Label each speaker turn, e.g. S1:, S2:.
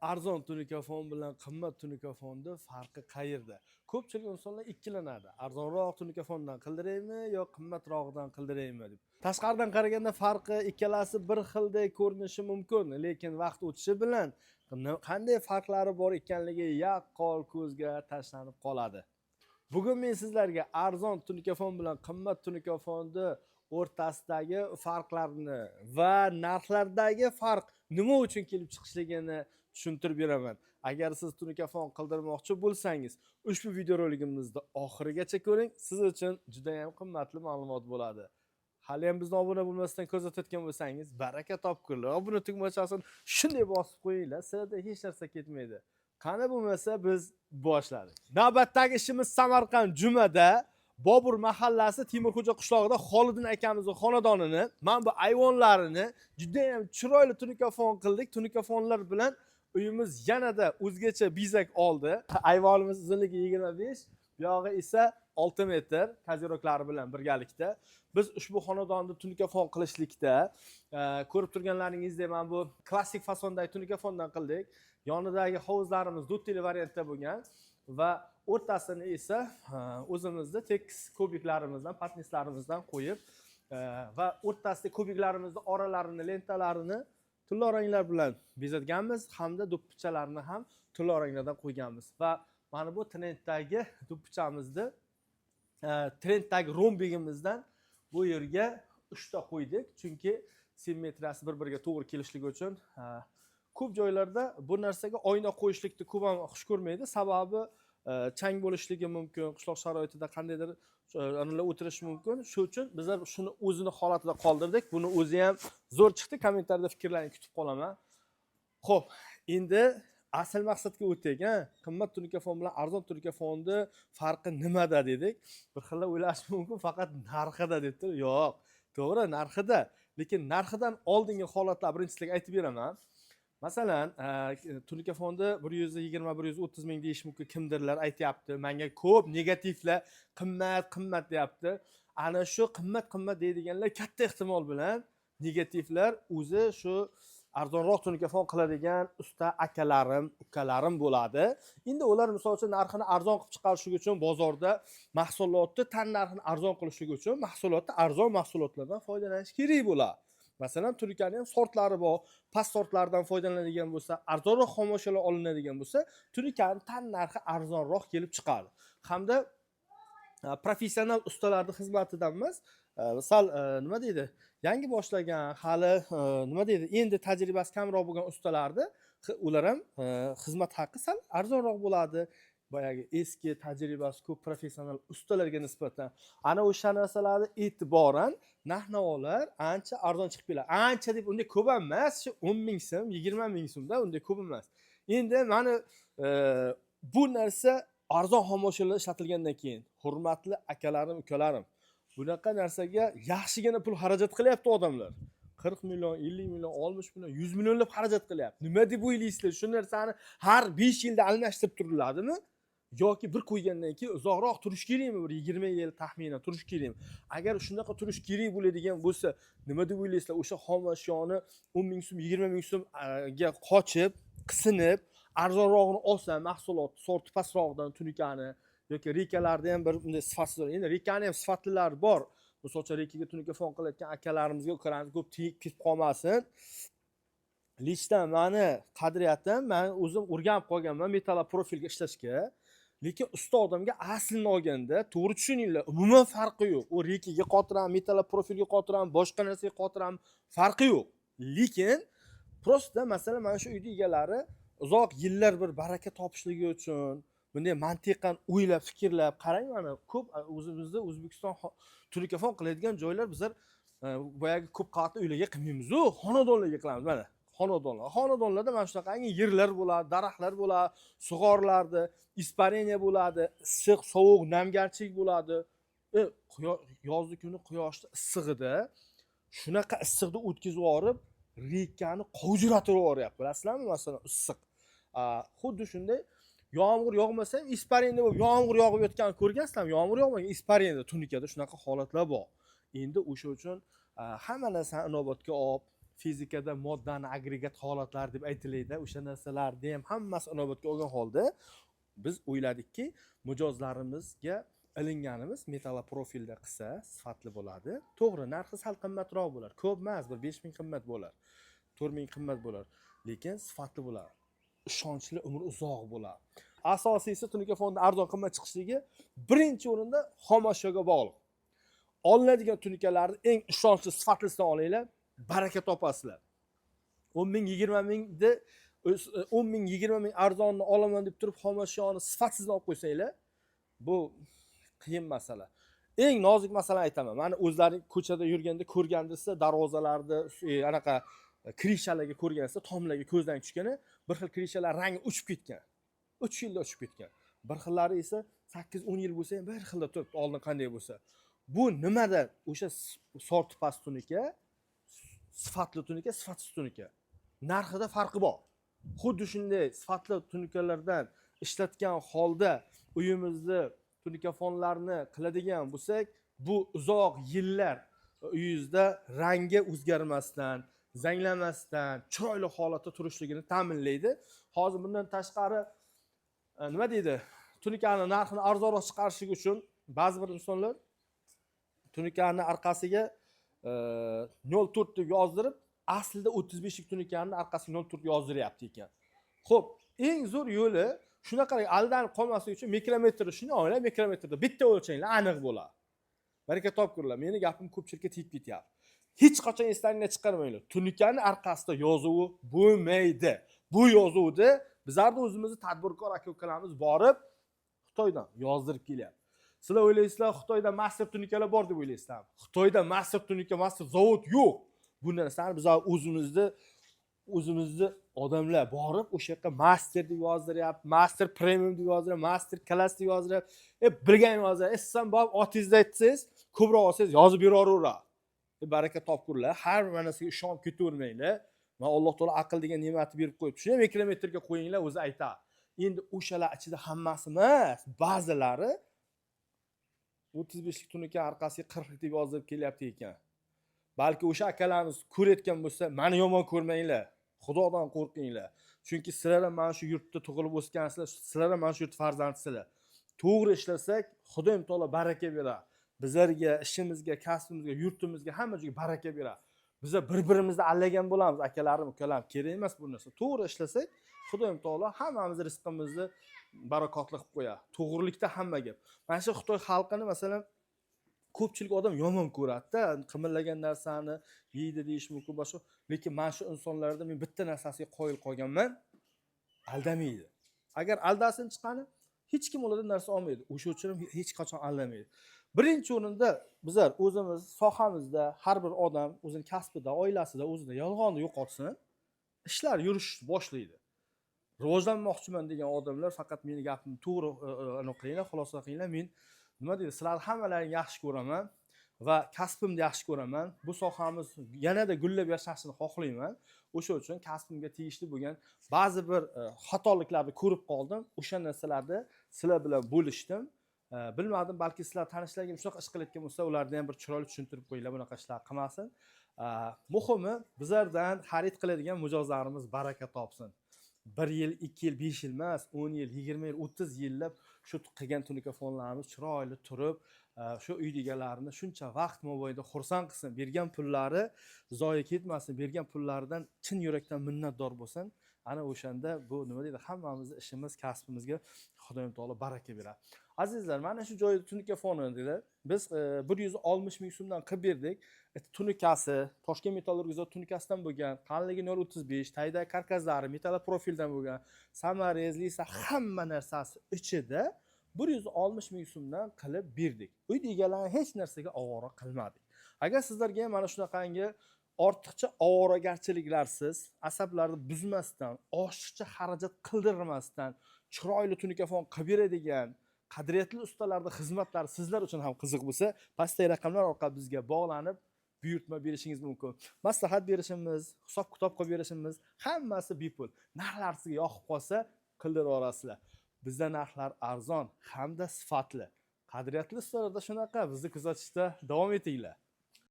S1: Arzon tunikafon bilan qimmat tunikafonni farqi qayerda? Ko'pchilik insonlar ikkilanadi: arzonroq tunikafondan qildiraymi yo qimmatrog'idan qildiraymi deb. Tashqaridan qaraganda farqi ikkalasi bir xildek ko'rinishi mumkin, lekin vaqt o'tishi bilan qanday farqlari bor ekanligi yaqqol ko'zga tashlanib qoladi. Bugun men sizlarga arzon tunikafon bilan qimmat tunikafonni o'rtasidagi farqlarni va narxlardagi farq nima uchun kelib chiqishligini tushuntirib beraman. Agar siz tunikafon qildirmoqchi bo'lsangiz, ushbu videoroligimizni oxirigacha ko'ring, siz uchun juda ham qimmatli ma'lumot bo'ladi. Hali ham bizni obuna bo'lmasdan ko'rsatayotgan bo'lsangiz, baraka topkurlar, obuna tugmachasini shunday bosib qo'yinglar, sizlarda hech narsa ketmaydi. Qani bo'lmasa, biz boshladik. Navbatdagi ishimiz Samarqand, Jumada, Bobur mahallasi, Temurxo'ja qishlog'ida Xoliddin akamizni xonadonini, mana bu ayvonlarini judayam chiroyli tunikafon qildik. Tunikafonlar bilan uyimiz yanada o'zgacha bezak oldi. Ayvonimiz uzunligi 25, buyog'i esa 6 metr, козырёк lari bilan birgalikda. Biz ushbu xonadonni tunikafon qilishlikda ko'rib turganlaringizdek, mana bu klassik fasondagi tunikafondan qildik. Yonidagi hovuzlarimiz duktili variantda bo'lgan va o'rtasini esa o'zimizni tekis kubiklarimizdan, patnislarimizdan qo'yib va o'rtasida kubiklarimizni oralarini, lentalarini tillo ranglar bilan bezatganmiz hamda do'ppichalarni ham tillo ranglardan qo'yganmiz. Va mana bu trenddagi do'ppichamizni, trenddagi rombigimizdan bu yerga uchta qo'ydik, chunki simmetriyasi bir biriga to'g'ri kelishligi uchun. Ko'p joylarda bu narsaga oyna qo'yishlikni ko'p ham xush ko'rmaydi, sababi chang bo'lishligi mumkin, qishloq sharoitida qandaydir analar o'tirishi mumkin. Shu uchun bizlar shuni o'zini holatida qoldirdik. Buni o'zi ham zo'r chiqdi. Kommentariyada fikrlaringni kutib qolaman. Ho'p, endi asl maqsadga o'taylik. A qimmat tunikafon bilan arzon tunikafonni farqi nimada dedik. Bir xillar o'ylashi mumkin, faqat narxida deb turib. Yo'q, to'g'ri, narxida, lekin narxidan oldingi holatlar birinchi sizlarga aytib beraman. Masalan, tunikafonni 120, 130 ming deyish mumkin, kimdirlar aytyapti manga, ko'p negativlar, qimmat, qimmat deyapti. Ana shu qimmat, qimmat deydiganlar katta ehtimol bilan negativlar o'zi shu arzonroq tunikafon qiladigan usta akalarim, ukalarim bo'ladi. Endi ular, misol uchun, narxini arzon qilib chiqarishlik uchun, bozorda mahsulotni tan narxini arzon qilishlik uchun mahsulotni arzon mahsulotlardan foydalanish kerak bo'ladi. Masalan, tunikani ham sortlari bor. Past sortlardan foydalanadigan bo'lsa, arzonroq xomashyolar olinadigan bo'lsa, tunikani tan narxi arzonroq kelib chiqadi. Hamda professional ustalarni xizmatidan emas, sal nima deydi, yangi boshlagan, hali nima deydi, endi tajribasi kamroq bo'lgan ustalarni ular ham xizmat haqqi sal arzonroq bo'ladi boyagi eski, tajribasi ko'p professional ustalarga nisbatan. Ana o'sha narsalarni e'tiboran narx navolar ancha arzon chiqib keladi. Ancha deb unday ko'p ham emas, shu 10 000 so'm, 20 000 so'mda, unday ko'p emas. Endi mani bu narsa arzon xomashyolar ishlatilgandan keyin, hurmatli akalarim, ukalarim, bunaqa narsaga yaxshigina pul xarajat qilyapti odamlar. 40 million, 50 million, 60 million, 100 millionlab xarajat qilyapti. Nima deb o'ylaysizlar, shu narsani har 5 yilda almashtirib turiladimi yoki bir qo'ygandan keyin uzoqroq turish kerakmi? Bir 20 yil taxminan turish kerakmi? Agar shunaqa turish kerak bo'ladigan bo'lsa, nima deb o'ylaysizlar, o'sha xomashyoni 10 000 so'm, 20 000 so'mga qochib, qisinib, arzonrog'ini olsa, mahsulot sorti pastrog'idan tunikani yoki reykalarni ham bir bunday sifatsiz, endi reykani ham sifatlilari bor. Misol uchun, reykaga tunikafon qilayotgan akalarimizga, ukalarimizga ko'p tegib ketib qolmasin. Лично mani qadriyatim, man o'zim o'rganib qolganman metallопроfilga ishlashga, lekin usta odamga aslini olganda, to'g'ri tushuninglar, umuman farqi yo'q. U reykaga qotiram, metallопроfilga qotiram, boshqa narsaga qotiram, farqi yo'q. Lekin просто, masalan, mana shu uyni egalari uzoq yillar bir baraka topishligi uchun bunday mantiqan o'ylab, fikrlab qarang. Mana ko'p o'zimizda O'zbekiston tunikafon qiladigan joylar, bizlar boyagi ko'p qavatli uylarga qilmaymizu, xonadonlarga qilamiz. Mana xonadonlar, xonadonlarda mana shunaqangi yerlar bo'ladi, daraxtlar bo'ladi, sug'orilardi, испарение bo'ladi, issiq, sovuq, namgarchilik bo'ladi. Yozgi kuni quyoshni issig'ida, shunaqa issiqda o'tkazib yuborib, reykani qovjiratib yuboryapti, bilasizlarmi? Masalan, issiq. Xuddi shunday yomg'ir yog'masa ham испарение bo'lib, yomg'ir yog'ib yotganini ko'rgansizlarmi? Yomg'ir yog'magan, испарение tunikada, shunaqa holatlar bor. Endi o'sha uchun hamma narsani inobatga olib, Fizikada moddani agregat holatlari deb aytiladi, o'sha narsalarni ham hammasi inobatga olgan holda biz o'yladikki, mijozlarimizga ilinganimiz metaloprofilda qilsa sifatli bo'ladi. To'g'ri, narxi sal qimmatroq bo'lar, ko'p emas, bir 5000 qimmat bo'lar, 4000 qimmat bo'lar, lekin sifatli bo'ladi, ishonchli, umri uzoq bo'ladi. Asosiysi, tunuka fondi arzon qimmat chiqishligi birinchi o'rinda xomashyoga bog'liq. Olinadigan tunukalarni eng ishonchli, sifatlisidan olinglar, baraka topasizlar. 10 000, 20 000ni, 10 000, 20 000 arzonni olaman deb turib, xomashyoni sifatsizini olib qo'ysanglar, bu qiyin masala. Eng nozik masalani aytaman. Mani o'zlaring ko'chada yurganda ko'rgandisizlar, darvozalarni, anaqa крыша larga ko'rgansizlar, tomlarga ko'zdan tushgani bir xil крыша lar rangi uchib ketgan, 3 yilda uchib ketgan. Bir xillari esa 8-10 yil bo'lsa ham bir xilda turibdi, oldin qanday bo'lsa. Bu nimada? O'sha sorti past tunuka, sifatli tunuka, sifatsiz tunuka, narxida farqi bor. Xuddi shunday sifatli tunukalardan ishlatgan holda uyimizni tunukafonlarni qiladigan bo'lsak, bu uzoq yillar uyingizda rangi o'zgarmasdan, zanglamasdan, chiroyli holatda turishligini ta'minlaydi. Hozir bundan tashqari, nima deydi, tunukani narxini arzonroq chiqarishlik uchun ba'zi bir insonlar tunukani orqasiga 0,4 deb yozdirib, aslida 35lik tunukani orqasiga 0,4 yozdiryapti ekan. Ho'p, eng zo'r yo'li, shunaqa aldanib qolmaslik uchun mikrometrni shuni olinglar, mikrometrda bitta o'lchanglar, aniq bo'ladi. Baraka topkurlar, meni gapim ko'pchilikka tegib ketyapti. Hech qachon eslaringdan chiqarmanglar, tunukani orqasida yozuvi bo'lmaydi. Bu yozuvni bizlarni o'zimizni tadbirkor aka ukalarimiz borib Xitoydan yozdirib kelyapti. Sizlar o'ylaysizlar, Xitoyda master tunukalar bor deb o'ylaysizlar. Xitoyda master tunuka, master zavod yo'q. Bu narsani bizlar o'zimizni odamlar borib o'sha yoqqa master deb yozdiryapti, master premium deb yozdiryapti, master klass deb yozdiryapti, bilgan yozdiryapti. San borib otingizni aytsangiz, ko'proq olsangiz, yozib beraveradi. Baraka topkurlar, har bir narsaga ishonib ketavermanglar. Man, Alloh taolo aql degan ne'matni berib qo'yibdi, shuni mikrometrga qo'yinglar, o'zi aytadi. Endi o'shalar ichida hammasi emas, ba'zilari 35lik tunuka orqasiga 40lik deb yozdirib kelyapti ekan. Balki o'sha akalarimiz ko'rayotgan bo'lsa, mani yomon ko'rmanglar, Xudodan qo'rqinglar, chunki sizlar ham mana shu yurtda tug'ilib o'sgansizlar, sizlar ham mana shu yurt farzandisizlar. To'g'ri ishlasak, Xudoyim taolo baraka beradi bizlarga, ishimizga, kasbimizga, yurtimizga, hamma joyga baraka beradi. Biza bir birimizni allagan bo'lamiz, akalarim, ukalarim, kerak emas bu narsa. To'g'ri ishlasak, Xudoyim taolo hammamizni rizqimizni barakotli qilib qo'yadi. To'g'rilikda hamma gap. Mana shu Xitoy xalqini, masalan, ko'pchilik odam yomon ko'radida, qimirlagan narsani yeydi deyish mumkin, boshqa. Lekin mana shu insonlarda men bitta narsasiga qoyil qolganman: aldamaydi. Agar aldasin chiqqani, hech kim ulardan narsa olmaydi. O'sha uchun ham hech qachon aldamaydi. Birinchi o'rinda bizlar o'zimiz sohamizda har bir odam o'zini kasbida, oilasida, o'zida yolg'onni yo'qotsin, ishlar yurish boshlaydi. Rivojlanmoqchiman degan odamlar faqat meni gapimni to'g'ri anaqa qilinglar, xulosa qilinglar. Men, nima deydi, sizlarni hammalaringni yaxshi ko'raman va kasbimni yaxshi ko'raman. Bu sohamiz yanada gullab yashnashini xohlayman. O'sha uchun kasbimga tegishli bo'lgan ba'zi bir xatoliklarni ko'rib qoldim, o'sha narsalarni sizlar bilan bo'lishdim. Bilmadim, balki sizlar tanishlarga shunaqa ish qilayotgan bo'lsa, ularni ham bir chiroyli tushuntirib qo'yinglar, bunaqa ishlar qilmasin. Muhimi, bizlardan xarid qiladigan mijozlarimiz baraka topsin. Bir yil, 2 yil, 5 yil emas, 10 yil, 20 yil, 30 yillab shu qilgan tunukafonlarimiz chiroyli turib, shu uy egalarini shuncha vaqt mobaynida xursand qilsin, bergan pullari zoya ketmasin, bergan pullaridan chin yurakdan minnatdor bo'lsin. Ana o'shanda bu, nima deydi, hammamizni ishimiz, kasbimizga Xudoyim taolo baraka beradi. Azizlar, mana shu joyda tunuka foni dedi, biz 160 000 so'mdan qilib berdik. Tunukasi Toshkent metallurgiya zavodi tunukasidan bo'lgan, qalinligi 0,35, tagidagi karkaslari metallprofildan bo'lgan, саморез, лиса, hamma narsasi ichida 160 000 so'mdan qilib berdik. Uy egalarini hech narsaga ovora qilmadik. Agar sizlarga ham mana shunaqangi ortiqcha ovoragarchiliklarsiz, asablarni buzmasdan, oshiqcha xarajat qildirmasdan chiroyli tunukafon qilib beradigan qadriyatli ustalarni xizmatlari sizlar uchun ham qiziq bo'lsa, pastdagi raqamlar orqali bizga bog'lanib, buyurtma berishingiz mumkin. Maslahat berishimiz, hisob kitob qilib berishimiz, hammasi bepul. Narxlar sizga yoqib qolsa, qildirib yuborasizlar. Bizda narxlar arzon hamda sifatli. Qadriyatli ustalarda shunaqa. Bizni kuzatishda davom etinglar.